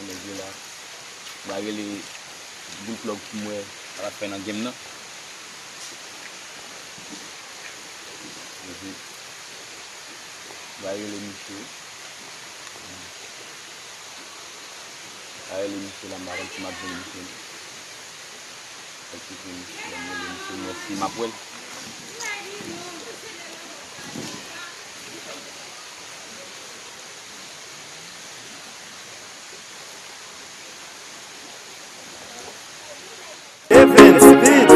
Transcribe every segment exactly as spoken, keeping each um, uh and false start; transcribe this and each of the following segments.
Nèg yo la. M va rele Boul Club pou m wè sa l ap fè nan game nan. Mhm. M va rele misye. M va rele misye la, m pa konn si m ap jwenn misye. Fòk se misye, lè m rele misye, m wè si m ap wè l. Evans Beat.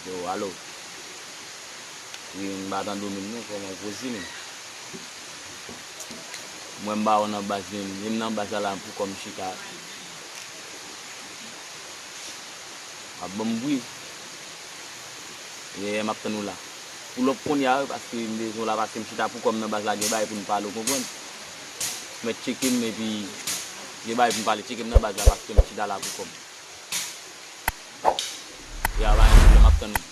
Yo, alo. Wi, m pa tande w menm non, kòman w poze menm? Mwen m pa wè w nan baz menm, menm nan baz la la pou kò m chita. W ap ban m bri. Yè, m ap tann ou la. Pull up kounye a wi, paske m bezwen w la, paske m chita pou kò m nan baz la, gen bagay pou n pale, w konprann? Mèt tcheke m, epi gen bagay pou n pale, tcheke m nan baz la, paske m chita la pou kò m. Ya, pa gen pwoblèm, m ap tann ou.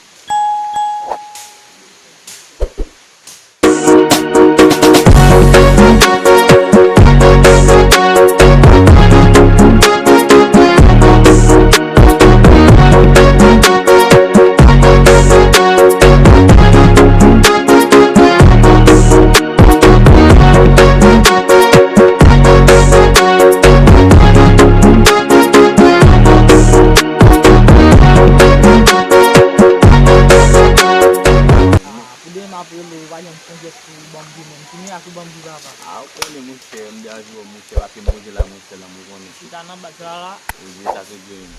Pou demen m ap rele w, pa janm sonje pou banm di menm. Kounye a pou banm di papa. A, ou konnen, monchè, m deranje w, monchè, paske m poze la, monchè, la, m konnen. Chita nan baz la, la. Wi, sa se byen.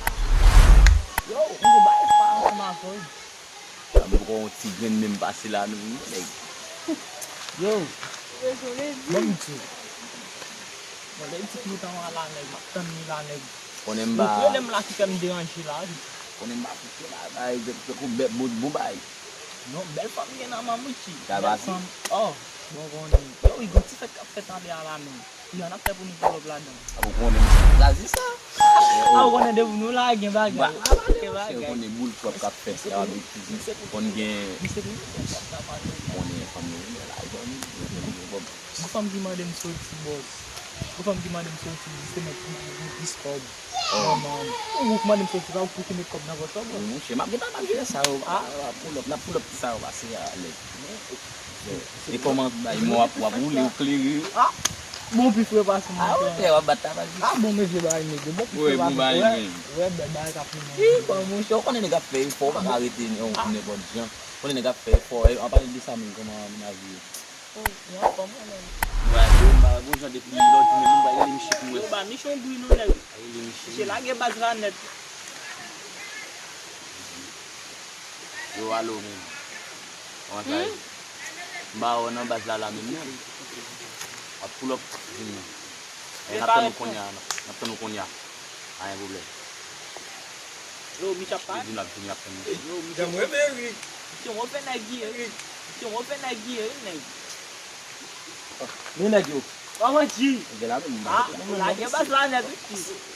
Yo, m gon bagay pa ansanm avè w. Sa m poko yon ti grenn menm pase la, non, nèg. Yo. Dezole, di. Banm di. Bon, lè di ki tan la, nèg, m ap tann li la, nèg. Konnen m ba. Ou konnen m la ki fè m deranje la, wi. Konnen m ba koupe la, bay, tankou bèt bon, bon bay. Non, bèl fanm gen nan manmouti. Bèl fanm. Oh, bon, konnen. Yo, wi, gon ti fèt k ap fèt anlè a la menm. Ki jan n ap fè pou nou pull up ladan? A, ou konnen m blaze sa. A, ou konnen depi nou lage bagay, ou lage bagay. Ou konnen boul twòp k ap fèt la, betiz. Konn gen. Konnen fanm yo gen lajan, wi. Gon fanm ki mande m soti, bòs. Gon fanm ki mande m soti, jis te mèt pou, pou, pou plis kòb. Oh. Manman. Ou, ou mande m soti, pa ou ki met kòb nan pòch ou, bòs. Monchè, m ap gentan, m ap jere sa yo. A. Pull up, n ap pull up ti sa yo pase a, nèg. E kòman bay mwen w ap, w ap woule, ou klere. A. Bon, pi fre pase mwen. A, w ap bat tabak. A, bon, mesye, bay nèg. Bon, pi fre pase mwen. Wè, wè, bèl bagay k ap fini. Wi, bon, monchè, ou konnen nèg ap fè efò, ou pa ka rete yon nenpòt jan. Ou konnen nèg ap fè efò. E, an palan de sa menm, kòman menaj ou ye? Oh, li anfòm, wi, men. Wè, yo, m pa wè bon jan depi lòt jou menm, m pa rele misye pou wè. Yo, ba misye yon bri non, nèg. Rele misye. Misye lage baz la nèt. Yo, alo, men. Kòman sa ye? M pa wè w nan baz la, la menm, non. W ap pull up, di m non. E, n ap tann ou kounye a, n ap tann ou kounye a. Pa gen pwoblèm. Yo, Mitch ap pa. Li di n ap vini ap tann misye. Yo, Mitch. Janm reve Eric. Misye, mwen fè nèg gire. Misye, mwen fè nèg gire, wi, nèg. Men nèg yo. Pa manti. Nèg la menm. A, lage baz la nèt, wi.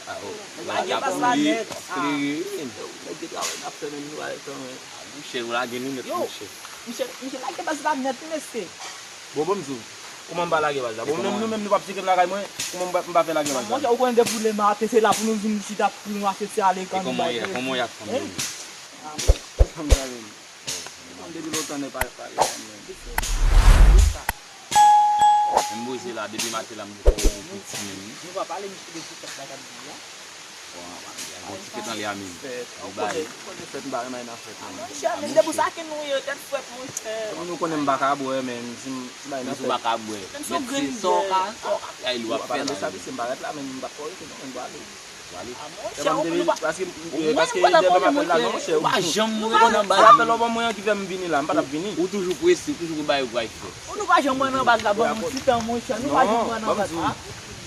A, o. Lage baz la nèt. A. Nèg yo travay n ap fè menm nou pa retan, men. A, monchè, ou lage nou nèt, monchè. Misye, misye lage baz la nèt, wi, mesye. Bon, bon, m di w. Kòman m pa lage baz la? Bon, menm nou menm nou p ap tcheke m lakay mwen, kòman m pa, m pa fè lage baz la? Monchè, ou konnen depi lematen, se la pou nou vin chita, pou nou asosye ale kan nou bay. E kòman w ye, kòman w ye ak fanmi w? Hein? A, bon. Kòman depi lontan nèg pa, pa reponn mwen? M poze la, depi maten la, m poko piti menm. Nou pa pale misye de ti fèt la k ap di a. Bon, gon ti fèt anlè a menm. Fèt. Ou konnen, ou konnen fèt, m pa renmen nan fèt, non. Monchè, men se pou sa ke nou ye, tèt frèt, monchè. Epi nou konnen m pa ka bwè, men si m, si m bay nan fèt. Menm si w pa ka bwè. Menm si w grenn sa w ka, sa w ka fè, ou ap fè la. Sa, misye, m pa ret la, men m pa t ko rete, non, men m prale. Prale. A, monchè, ou pa. Paske, paske depi m ap fè la, non, monchè. Ou pa janm wè nan baz la. Se apèl ou ban mwen an ki fè m vini la, m pa t ap vini. Ou toujou prese, ou toujou gon bagay ou pral fè. Ou nou pa janm wè nan baz la, ban m yon ti tan, monchè. Nou pa janm wè nan baz la.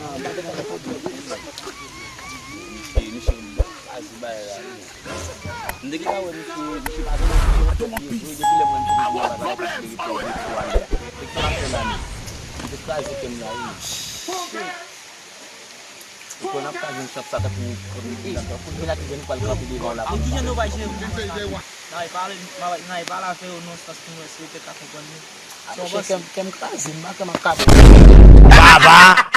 Misye, misye kraze bagay la. M te gentan wè misye, misye pa gen yon pye vre, depi lè m wè misye te gen yon bagay pou li te retire de twal la. Se sa l ap fè la menm. Misye kraze kè m la, wi. Ou konn ap ka jwenn chans sa tankou kote m te la, tankou kounye la ki jwenn pral kanpe devan la. Pou kijan nou pa jere moun sa? N a pale, n a pale avè yo nan sans pou nou wè si yo te ka konprann nou. Mesye, kè m, kè m kraze, m pa kwè m ap ka. Baba!